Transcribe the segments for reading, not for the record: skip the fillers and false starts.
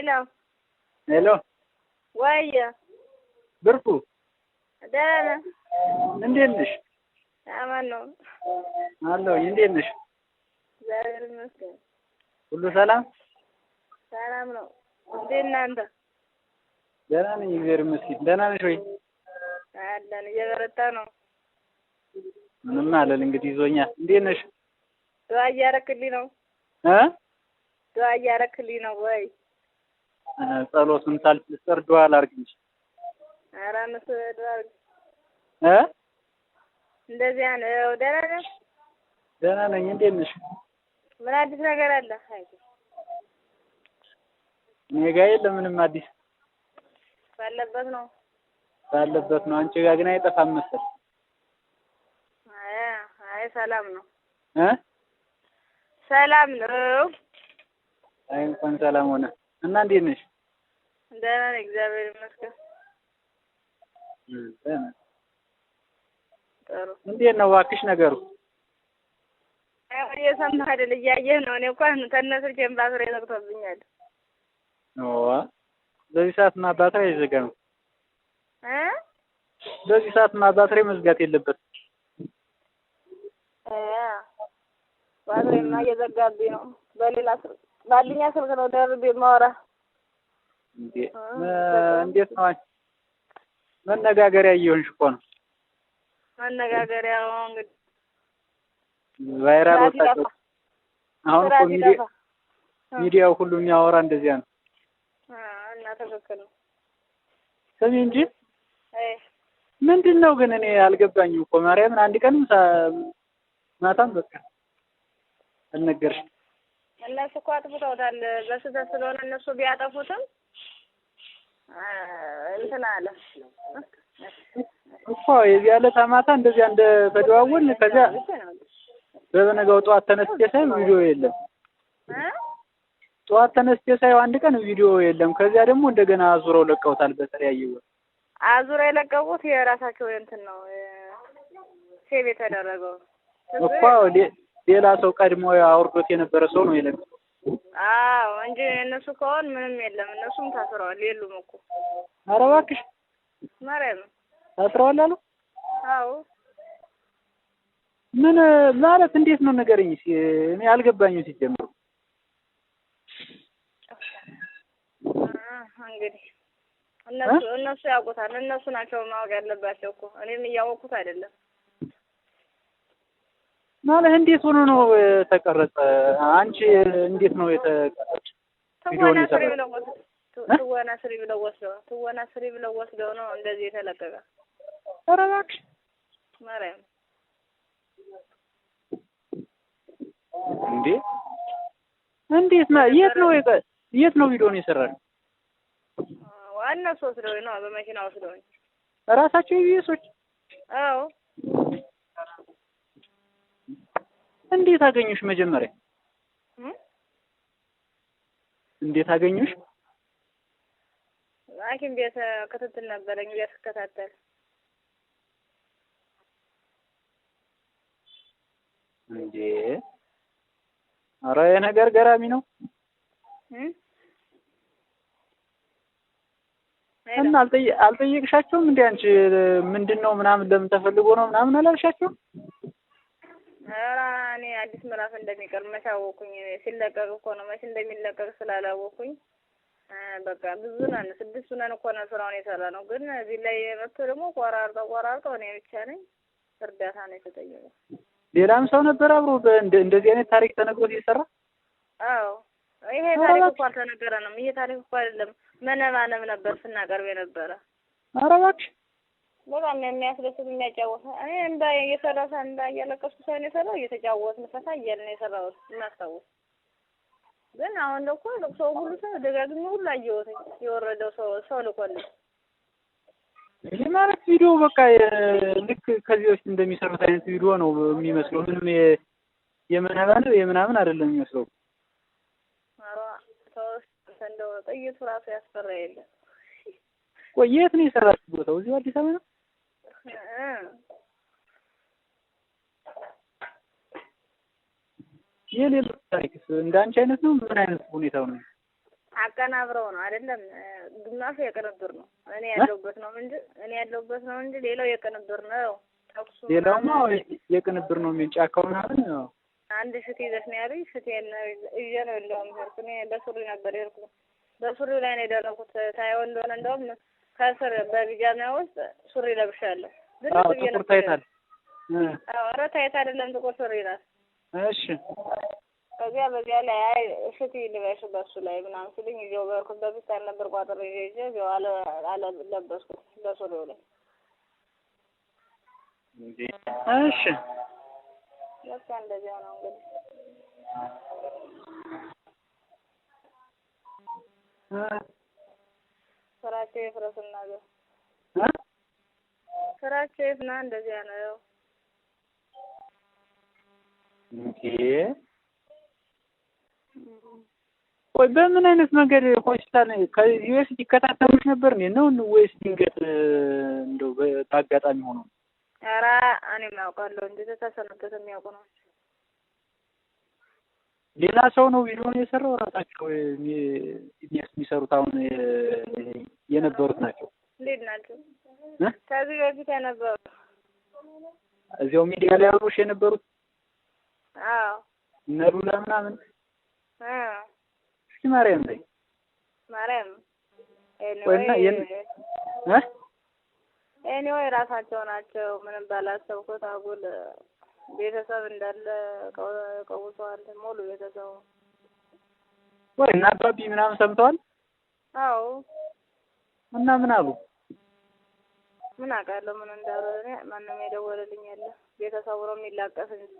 ሄሎ ሄሎ፣ ወይ ብርቁ ደህና ነህ? እንዴት ነሽ? አማን ነው አለሁኝ። እንዴት ነሽ? እግዚአብሔር ይመስገን። ሁሉ ሰላም? ሰላም ነው። እንዴት ነህ አንተ? ደህና ነኝ፣ እግዚአብሔር ይመስገን። ደህና ነሽ ወይ? አለን፣ እየበረታ ነው። ምንም አለል እንግዲህ ይዞኛል። እንዴት ነሽ? ዱዓ እያረክልኝ ነው። እ ዱዓ እያረክልኝ ነው ወይ? ጸሎቱን ሳልጨርስ ዱዓ ላድርግ እንጂ። ኧረ እነሱ ዱዓ አድርግ። እ እንደዚያ ነው። ደህና ነህ? ደህና ነኝ። እንዴት ነሽ? ምን አዲስ ነገር አለ? እኔ ጋ የለም ምንም አዲስ። ባለበት ነው ባለበት ነው። አንቺ ጋ ግን አይጠፋም መሰል። አይ አይ ሰላም ነው እ ሰላም ነው። አይ እንኳን ሰላም ሆነ። እና እንዴት ነሽ? ደህና ነኝ እግዚአብሔር ይመስገን። ደህና። ጥሩ። እንዴት ነው እባክሽ ነገሩ? ያው እየሰማህ አይደል? እያየህ ነው። እኔ እንኳን ከእነ ስልኬን ባትሪ ዘግቶብኛል። ኦ በዚህ ሰዓት ባትሪ አይዘጋም። እ በዚህ ሰዓት ባትሪ መዝጋት የለበትም። እ ባትሪማ እየዘጋብኝ ነው። በሌላ ስልክ ባልኛ ስልክ ነው ደርቤ የማወራ። እንዴ እንዴት ነው አንቺ? መነጋገሪያ እየሆንሽ እኮ ነው። መነጋገሪያው እንግዲህ viral ወጣች። አሁን እኮ ስራ ሚዲያው ሁሉ የሚያወራ እንደዚያ ነው። እና ትክክል ነው። ስሚ እንጂ ምንድን ነው ግን እኔ አልገባኝም እኮ ማርያምን፣ አንድ ቀንም ማታም በቃ አልነገርሽም። እነሱ እኮ አጥፍተውታል በስህተት ስለሆነ እነሱ ቢያጠፉትም እንትን አለ እኮ የዚያ ዕለት ማታ እንደዚያ እንደተደዋወልን ከዚያ በበነጋው ጠዋት ተነስቼ ሳይ ቪዲዮ የለም። ጠዋት ተነስቼ ሳየው አንድ ቀን ቪዲዮ የለም። ከዚያ ደግሞ እንደገና አዙረው ለቀውታል። በተለያየ ወር አዙረው የለቀቁት የራሳቸው እንትን ነው save የተደረገው እኮ ሌላ ሰው ቀድሞ አውርዶት የነበረ ሰው ነው የለቀቀው። አዎ እንጂ እነሱ ከሆን ምንም የለም። እነሱም ታስረዋል፣ የሉም እኮ። ኧረ እባክሽ ማርያም ታስረዋል አሉ። አዎ ምን ማለት እንዴት ነው ንገረኝ። እኔ አልገባኝም ሲጀምሩ። እንግዲህ እነሱ ያውቁታል። እነሱ ናቸው ማወቅ ያለባቸው እኮ እኔም እያወቅኩት አይደለም። ማለት እንዴት ሆኖ ነው የተቀረጸ? አንቺ እንዴት ነው የተቀረጸ? ትወና ስሪ ብለው ወስደው ትወና ስሪ ብለው ወስደው ነው እንደዚህ የተለቀቀ። ኧረ እባክሽ ማርያም እንዴ! እንዴት ነው የት ነው ቪዲዮውን የሰራሽው? እነሱ ወስደው ነው በመኪና ወስደው እራሳቸው የቢኤሶች። አዎ። እንዴት አገኙሽ? መጀመሪያ እንዴት አገኙሽ? ሐኪም ቤት ክትትል ነበረኝ እዚያ ስከታተል። እንዴ ኧረ የነገር ገራሚ ነው። እና አልጠየቅሻቸውም እንዴ አንቺ? ምንድን ነው ምናምን ለምን ተፈልጎ ነው ምናምን አላልሻቸውም? ኧረ እኔ አዲስ ምዕራፍ እንደሚቀርብ መች አወኩኝ? ሲለቀቅ እኮ ነው መች እንደሚለቀቅ ስላላወኩኝ በቃ ብዙ ነን፣ ስድስት ነን እኮ ነው ስራውን የሰራ ነው። ግን እዚህ ላይ መጥቶ ደግሞ ቆራርጠው ቆራርጠው እኔ ብቻ ነኝ እርዳታ ነው የተጠየቀው። ሌላም ሰው ነበር አብሮ እንደዚህ አይነት ታሪክ ተነግሮት የሰራ? አዎ ይሄ ታሪክ እኮ አልተነገረንም። ይሄ ታሪክ እኮ አይደለም መነማነብ ነበር ስናቀርብ የነበረ። ኧረ እባክሽ በጣም የሚያስደስት የሚያጫወት እኔ እንባ እየሰራ እንባ እያለቀስኩ ሳይሆን የሰራው እየተጫወትን ፈታ እያልን የሰራሁት የማስታውስ። ግን አሁን እኮ ሰው ሁሉ ሰው ደጋግሜ ሁሉ አየሁት የወረደው ሰው ልኮልኝ። ይሄ ማለት ቪዲዮ በቃ ልክ ከዚህ በፊት እንደሚሰሩት አይነት ቪዲዮ ነው የሚመስለው። ምንም የመነባነብ የምናምን አይደለም የሚመስለው። ኧረ ተው እንደው ጥይቱ ራሱ ያስፈራ የለ። ቆይ የት ነው የሰራችው ቦታው? እዚሁ አዲስ አበባ ነው? የሌሎች ታሪክስ እንደ አንቺ አይነት ነው? ምን አይነት ሁኔታው ነው? አቀናብረው ነው አይደለም። ግማሹ የቅንብር ነው። እኔ ያለሁበት ነው እንጂ እኔ ያለሁበት ነው እንጂ ሌላው የቅንብር ነው። ተኩሱ ሌላውማ የቅንብር ነው። የሚል ጫካው ምናምን አንድ ሽት ይዘሽ ነው ያሉኝ። ሽቴን ይዤ ነው እንደውም ሄድኩ። እኔ በሱሪ ነበር የሄድኩት። በሱሪው ላይ ነው የደረኩት። ታየው እንደሆነ እንደውም ከስር በቢጃማ ውስጥ ሱሪ ለብሻለሁ። ጥቁር tight አለ። ኧረ tight አይደለም ጥቁር ሱሪ ናት። እሺ ከዚያ በዚያ ላይ አይ ሽቲ ልበሽ በሱ ላይ ምናምን ሲሉኝ ይዤው በርኩት። በፊስታል ነበር ቋጥሬ ይዤ እዚያው አለበስኩት በሱሪው ላይ። እሺ በቃ እንደዚያ ነው እንግዲህ። ስራቸው ይፍረስና ስራቸው ይፍና እንደዚያ ነው። እንዴ ቆይ በምን አይነት መንገድ ሆስፒታል ከዚህ በፊት ይከታተሉሽ ነበር ነው ወይስ ድንገት እንደው በአጋጣሚ ሆኖ? ኧረ እኔም አውቃለሁ እንጂ ተሰናብተው የሚያውቁ ነው። ሌላ ሰው ነው ቪዲዮውን የሰራው? ራሳቸው የሚሰሩት አሁን የነበሩት ናቸው? እንዴት ናቸው? ከዚህ በፊት የነበሩት እዚያው ሚዲያ ላይ አብሮሽ የነበሩት? አዎ እነ ሉላ ምናምን? እስኪ ማርያም በይ። ማርያም anyway ራሳቸው ናቸው። ምንም ባላሰብኩት አጉል ቤተሰብ እንዳለ ቀውሰዋል። ሙሉ ቤተሰቡ ወይ እና አባቢ ምናምን ሰምተዋል? አዎ። እና ምን አሉ? ምን አውቃለሁ ምን እንዳሉ እኔ ማንም የደወለልኝ የለ። ቤተሰቡ ነው የሚላቀስ እንጂ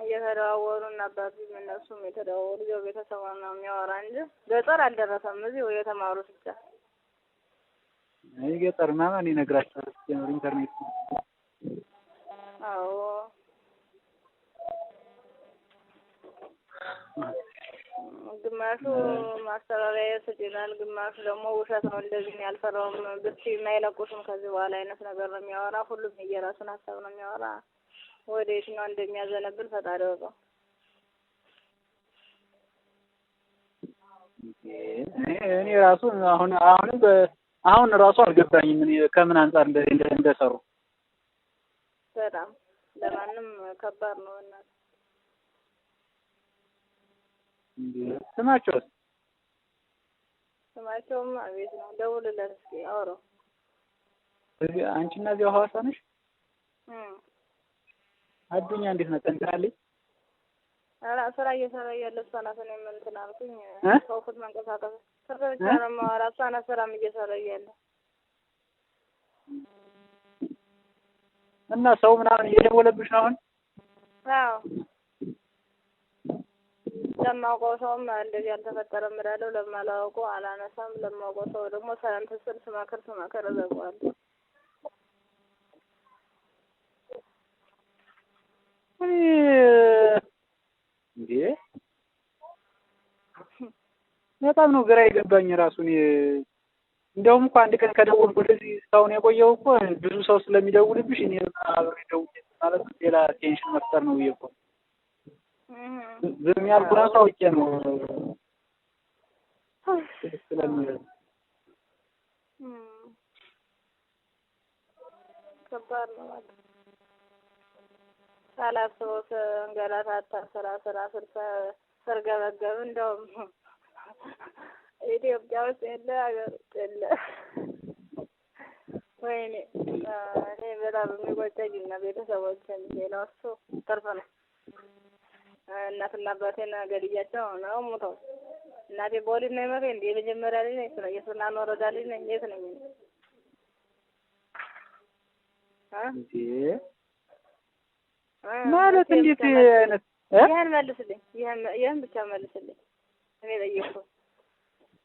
እየተደዋወሉ እና አባቢም እነሱም የተደዋወሉ እዚያው ቤተሰቡ ነው የሚያወራ እንጂ ገጠር አልደረሰም። እዚሁ የተማሩት ብቻ። አይ ገጠርማ ማን ይነግራቸዋል? ሲጀምር ኢንተርኔት። አዎ ግማሹ ማስተባበያ ስጥ ይላል፣ ግማሹ ደግሞ ውሸት ነው እንደዚህ ነው ያልፈራውም ብትይ የማይለቁሽም ከዚህ በኋላ አይነት ነገር ነው የሚያወራ። ሁሉም የየራሱን ሀሳብ ነው የሚያወራ። ወደ የትኛው እንደሚያዘነብል ፈጣሪ ያውቀው። እኔ ራሱ አሁን አሁን ራሱ አልገባኝም እኔ ከምን አንፃር እንደሰሩ። በጣም ለማንም ከባድ ነው። እናት ስማቸውስ? ስማቸውማ አቤት ነው። ደውልለት እስኪ አውራው። እዚህ አንቺና እዚያው ሐዋሳ ነሽ? አዱኛ እንዴት ነው ጠንክራለች? ኧረ ስራ እየሰራ እያለ እሷ ናት። እኔም እንትን አልኩኝ ተውኩት መንቀሳቀስ። ስራ ብቻ ነው የማወራ። እሷ ናት ስራም እየሰራ እያለ እና ሰው ምናምን እየደወለብሽ ነው አሁን? አዎ ለማውቀው ሰውም እንደዚህ አልተፈጠረም እላለሁ። ለማላውቀው አላነሳም። ለማውቀው ሰው ደግሞ ሰላምታ ስል ስመክር ስመክር እዘጋዋለሁ። እንዴ በጣም ነው ግራ የገባኝ ራሱ። እኔ እንደውም እኮ አንድ ቀን ከደወልኩ ወደዚህ እስካሁን የቆየው እኮ ብዙ ሰው ስለሚደውልብሽ እኔ አብሬ ደውዬ ማለት ሌላ tension መፍጠር ነው ብዬ እኮ ዝም ያልኩ ራሱ አውቄ ነው ስለሚል ከባድ ነው ማለት ሳላስበው ስንገላታታ ስራ ስራ ስርገበገብ እንደውም ኢትዮጵያ ውስጥ የለ ሀገር ውስጥ የለ። ወይኔ እኔ በጣም የሚቆጨኝ እና ቤተሰቦችን ሌላው እሱ ትርፍ ነው። እናትና አባቴን ገድያቸው ነው ሙተው። እናቴ በወሊድ ነው የሞተኝ። እንደ የመጀመሪያ ልጅ ነኝ። የሱናን ወረዳ ልጅ ነኝ። የት ነኝ ማለት እንዴት አይነት ይህን መልስልኝ፣ ይህን ብቻ መልስልኝ። እኔ ጠየቅኩህ።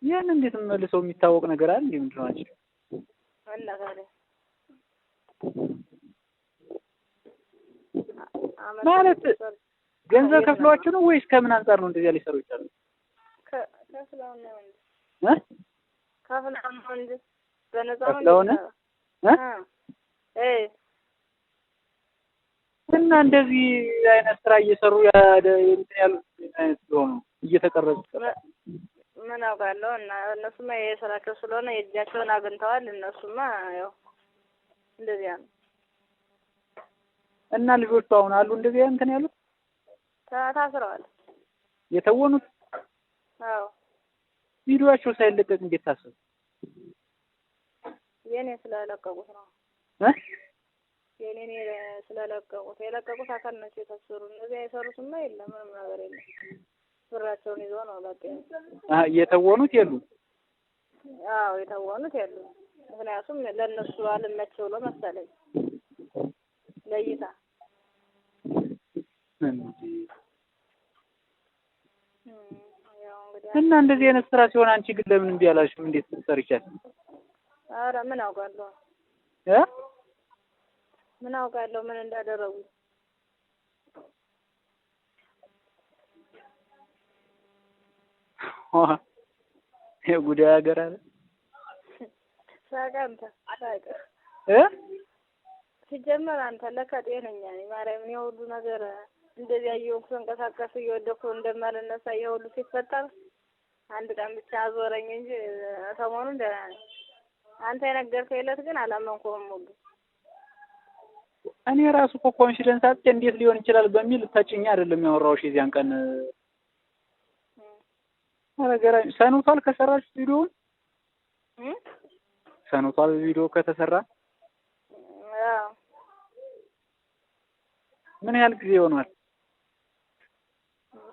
ይህን እንዴት መልሰው የሚታወቅ ነገር አለ እንዴ? ምንድን ነው አንቺ? እና ታዲያ ማለት ገንዘብ ከፍለዋችሁ ነው ወይስ ከምን አንጻር ነው እንደዚያ ሊሰሩ ይችላሉ? ከፍለው ነው እንጂ ከፍለው ነው እንጂ በነፃ ነው ከፍለው ነው እ እና እንደዚህ አይነት ስራ እየሰሩ እንትን ያሉት አይነት ሲሆኑ እየተቀረጹ ምን አውቃለሁ። እና እነሱማ የስራቸው ስለሆነ የእጃቸውን አግኝተዋል። እነሱማ ያው እንደዚያ ነው። እና ልጆቹ አሁን አሉ እንደዚያ እንትን ያሉት ታስረዋል የተወኑት። አዎ ቪዲዮአቸው ሳይለቀቅ እንዴት ታሰሩ? የኔ ስለለቀቁት ነው። የኔ ስለለቀቁት የለቀቁት አካል ናቸው የታሰሩ። እነዚያ የሰሩትማ የለም ምንም ነገር የለም። ብራቸውን ይዘው ነው በቃ። የተወኑት የሉም። አዎ የተወኑት የሉም። ምክንያቱም ለእነሱ አልመች ብሎ መሰለኝ ለእይታ። እና እንደዚህ አይነት ስራ ሲሆን አንቺ ግን ለምን እምቢ አላልሽም? እንዴት ትሰርቻለሽ? ኧረ ምን አውቃለሁ ምን አውቃለሁ ምን እንዳደረጉ። የጉዳይ ሀገር አለ። ሳቅ አንተ ሳቅ። ሲጀመር አንተ ለካ ጤነኛ ነኝ። ማርያምን የሁሉ ነገር እንደዚያ እየሆንኩ ስንቀሳቀስ እየወደኩ እንደማልነሳ የሁሉ ሲፈጠር አንድ ቀን ብቻ አዞረኝ እንጂ ሰሞኑን ደህና ነኝ። አንተ የነገርከኝ ዕለት ግን አላመንኩህም ሁሉ። እኔ ራሱ እኮ confidence አጥቼ እንዴት ሊሆን ይችላል በሚል ተጭኜ አይደለም ያወራሁሽ የዚያን ቀን። ኧረ ገራሚ ሰንብቷል። ከሰራሽ ቪዲዮውን ሰንብቷል። ቪዲዮ ከተሰራ አዎ። ምን ያህል ጊዜ ይሆናል?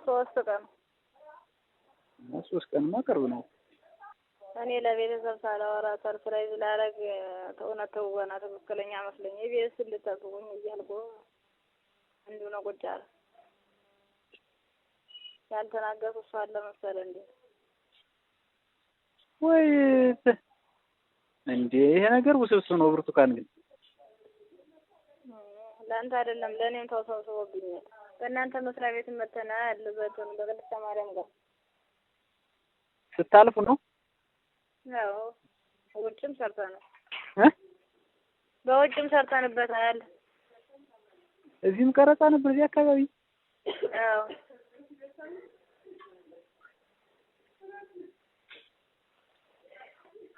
3 ቀን። 3 ቀንማ ቅርብ ነው። እኔ ለቤተሰብ ሳላወራ surprise ላደርግ እውነት ትወና ትክክለኛ መስለኝ የቤት እንድታስቡኝ እያልኩ እንዲሁ ነው ቁጭ አለ። ያልተናገርኩት እሱ አለ መሰለህ እንዴ? ወይ እንዴ ይሄ ነገር ውስብስብ ነው። ብርቱካን ግን ለአንተ አይደለም ለእኔም ተውሰብስቦብኛል። በእናንተ መስሪያ ቤት መተናል በእንትኑ በቅድስተ ማርያም ጋር ስታልፉ ነው? አዎ ውጭም ሰርተናል። በውጭም ሰርተንበታል። እዚህም ቀረጻ ነበር እዚህ አካባቢ። አዎ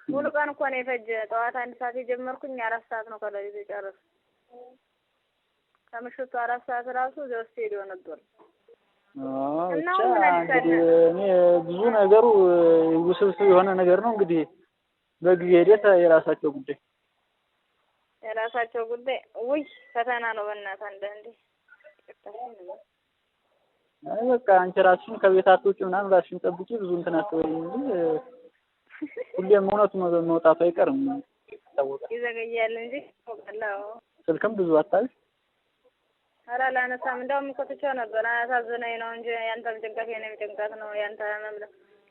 ሙሉ ቀን እኮ ነው የፈጀ። ጠዋት 1 ሰዓት የጀመርኩኝ 4 ሰዓት ነው ከሌሊቱ የጨረስኩት። ከምሽቱ 4 ሰዓት ራሱ እዚያው ስቱዲዮ ነበር። ብቻ እንግዲህ እኔ ብዙ ነገሩ ውስብስብ የሆነ ነገር ነው። እንግዲህ በጊዜ ሂደት የራሳቸው ጉዳይ የራሳቸው ጉዳይ። ውይ ፈተና ነው በእናትህ አንዳንዴ። አይ በቃ አንቺ ራስሽን ከቤት አትውጪ ምናምን ራስሽን ጠብቂ፣ ብዙ እንትን አትበይ እንጂ ሁሌም እውነቱ መውጣቱ አይቀርም። ይታወቃል። ይዘገያል እንጂ ይታወቃል። ስልክም ብዙ አታብሽ። ኧረ አላነሳም። እንደውም እኮ ትቼው ነበር። አሳዝናኝ ነው እንጂ ያንተም ጭንቀት የእኔም ጭንቀት ነው። ያንተ ህመም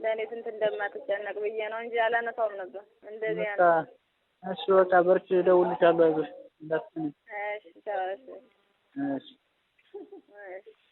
ለእኔ ስንት እንደማትጨነቅ ብዬ ነው እንጂ አላነሳውም ነበር። እንደዚያ ነው። እሺ በቃ በርቺ፣ እደውልልሻለሁ። አይዞሽ እንዳትጨነቂ። እሺ ቻው። እሺ እሺ እሺ።